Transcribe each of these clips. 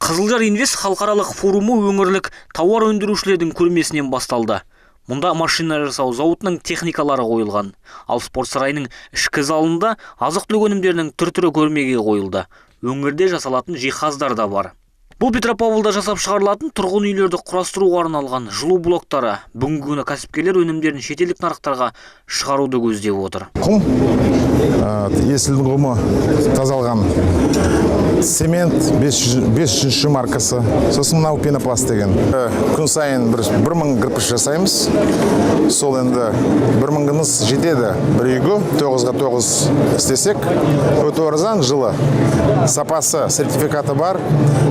Қызылжар Инвест халықаралық форумы өңірлік тауар өндірушілердің көрмесінен басталды. Мұнда машина жасау зауытының техникалары қойылған. Ал спорт сарайының ішкі залында азық-түлік өнімдерінің түр-түрі көрмеге қойылды. Өңірде жасалатын жиһаздар да бар. Бұл Петропавлда жасап шығарылатын тұрғын үйлерді құрастыруға арналған жылу блоктары. Бүгінгі күні кәсіпкерлер өнімдерін шетелдік нарықтарға шығаруды көздеп отыр. Құм, Есілдің құмы тазалған цемент 500 маркасы, сосын мынау пенопласт деген. Күн сайын 1000 кірпіш жасаймыз. Сол енді 1000-ыңыз жетеді бір үйге, 9-ға 9 істесек, өте арзан, жылы. Сапасы, сертификаты бар,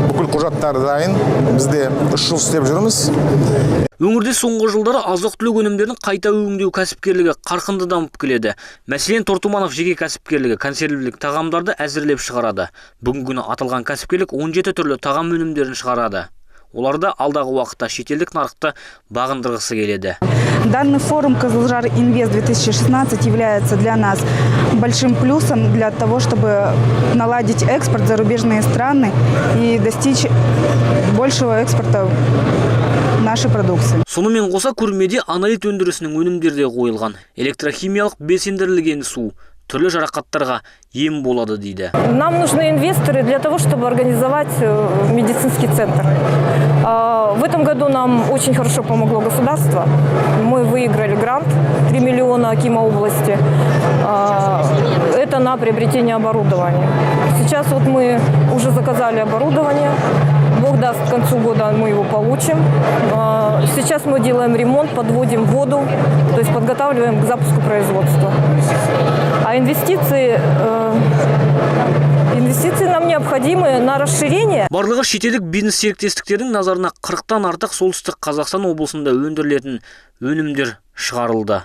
бүкіл құжаттары дайын. Бізде 3 жыл істеп жүрміз. Өңірде соңғы жылдары азық-түлік өнімдерін қайта өңдеу кәсіпкерлігі қарқынды дамып келеді. Мәселен, Тортуманов жеке кәсіпкерлігі консервілік тағамдарды әзірлеп шығарады. Бүгінгі күні аталған кәсіпкерлік 17 түрлі тағам өнімдерін шығарады. Олар да алдағы уақытта шетелдік нарықты бағындырғысы келеді. Данный форум «Кызылжар Инвест 2016» является для нас большим плюсом для того, чтобы наладить экспорт в зарубежные страны и достичь большего экспорта нашей продукции. Сонымен қоса, көрмеде Аналит өндірісінің өнімдері де қойылған. Электрохимиялық белсендірілген су түрлі жарақаттарға ем болады дейді. Нам нужны инвесторы для того, чтобы организовать медицинский центр. В этом году нам очень хорошо помогло государство. Мы выиграли грант 3 миллиона акима области. Это на приобретение оборудования. Сейчас вот мы уже заказали оборудование. Бог даст, к концу года мы его получим. Сейчас мы делаем ремонт, подводим воду, то есть подготавливаем к запуску производства. А инвестиции нам необходимы на расширение. Барлығы шетелдік бизнес серіктестіктердің назарына 40-тан артық Солтүстік Қазақстан облысында өндірілетін өнімдер шығарылды.